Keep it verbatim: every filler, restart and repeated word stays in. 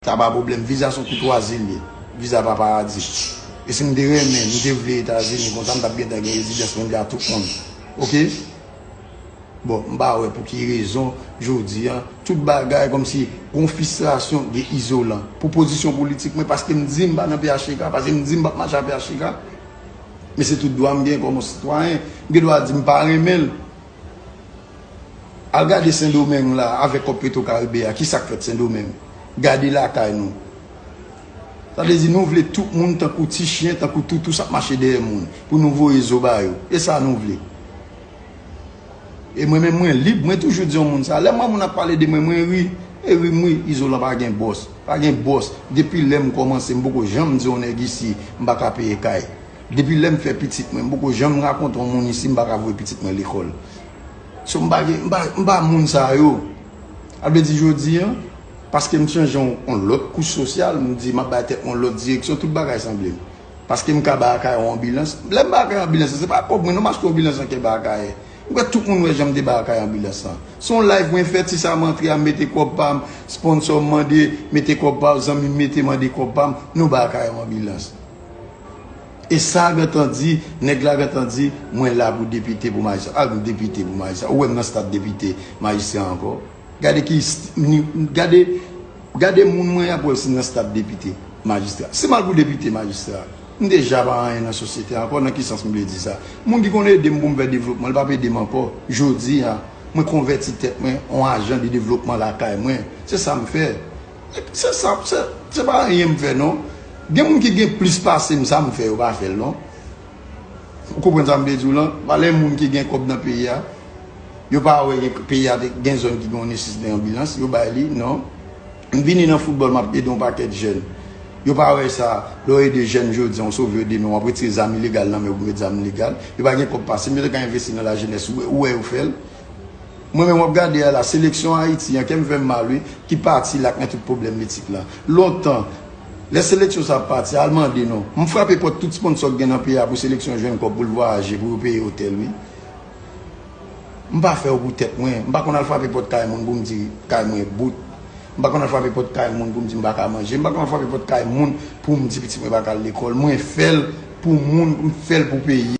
Sa pa pwoblèm. Viza se yon koutwazi l ye. Viza pa paradi. E si m te renmen, m te vle Etazini, konsa m t ap gentan gen rezidans mwen la tout moun. Oke? Bon, m pa wè pou ki rezon, jodi a, tout bagay kòmsi gon fristrasyon de Izolan. Pou pozisyon politik mwen, paske m di m pa nan P H T K, paske m di m p ap mache a P H T K. Men se tout dwa m gen kòm yon sitwayen. M gen dwa di m pa renmen l. Al gade Sendomeng la, avèk kòb Petro Caribe a, ki sa k fèt Sendomeng? Gade lakay nou. Sa vle di nou vle tout moun tankou ti chen, tankou toutou s ap mache dèyè moun, pou nou voye zo ba yo. E sa nou vle. E mwen menm mwen lib, mwen toujou di yon moun sa. Lè m wè moun ap pale de mwen, mwen ri. E ri m ri, Izolan pa gen bòs. Pa gen bòs. Depi lè m kòmanse, m poko janm di yon nèg isi, m pa ka peye kay. Depi lè m fè pitit mwen, m poko janm rakonte yon moun isi, m pa ka voye pitit mwen lekòl. So m pa gen, m pa, m pa moun sa yo. Sa vle di jodi a, paske m chanje yon, yon lòt kouch sosyal, m di m ap bay tèt mwen yon lòt direksyon, tout bagay sanble m. Paske m ka ba Akayè yon anbilans. Lè m ba Akayè anbilans, se pa kòb mwen non, m achte anbilans nan kè ba Akayè. M kwè tout moun wè jan m te ba Akayè anbilans lan. Se yon live mwen fè, ti sa m antre a, m mete kòb pa m, sponsò m mande, mete kòb pa w, zanmi m mete mande kòb pa m, nou ba Akayè yon anbilans. E sa gentan di, nèg la gentan di, mwen la pou depite pou majistra. Al pou depite pou majistra. Ou wè m nan stad depite, majistra ankò. Gade ki, gade, gade moun mwen apre si nan stad depite, majistra. Si m al pou depite, majistra, m deja pa anyen nan sosyete ankò, nan ki sans m vle di sa? Moun ki konn ede m pou m fè devlopman, li p ap ede m ankò. Jodi a, mwen konvèti tèt mwen an ajan de devlopman lakay mwen. Se sa m fè. Se sa, se, se pa anyen m fè non. Gen moun ki gen plis pase m, sa m fè, yo pa fè l non. Ou konprann sa m vle di w lan? Valè moun ki gen kòb nan peyi a, yo pa wè gen, peyi a gen zòn ki gen yon nesesite anbilans, yo bay li, non. M vini nan foutbòl, m ap ede yon pakèt jèn. Yo pa wè sa, lè w ede jèn jodi a, w sove yo demen, w ap retire zam ilegal nan men yo pou met zam legal. Yo pa gen kòb pase m, yo te ka envesti nan lajenès, ou wè, ou wè yo fè l. Mwen menm w ap gade a la, seleksyon Ayiti an, kè m fè m mal wi, ki pati la k nan tout pwoblèm letik la. Lontan, lè seleksyon sa ap pati, al mande non. M frape pòt tout sponsò k gen nan peyi a pou seleksyon jwenn kòb pou l vwayaje, pou yo peye otèl wi. M pa fè yo pou tèt mwen. M pa konn al frape pòt kay moun pou m di kay mwen bout. M pa konn al frape pòt kay moun pou m di m pa ka manje. M pa konn al frape pòt kay moun pou m di pitit mwen pa ka al lekòl. Mwen fè l pou moun, m fè l pou peyi.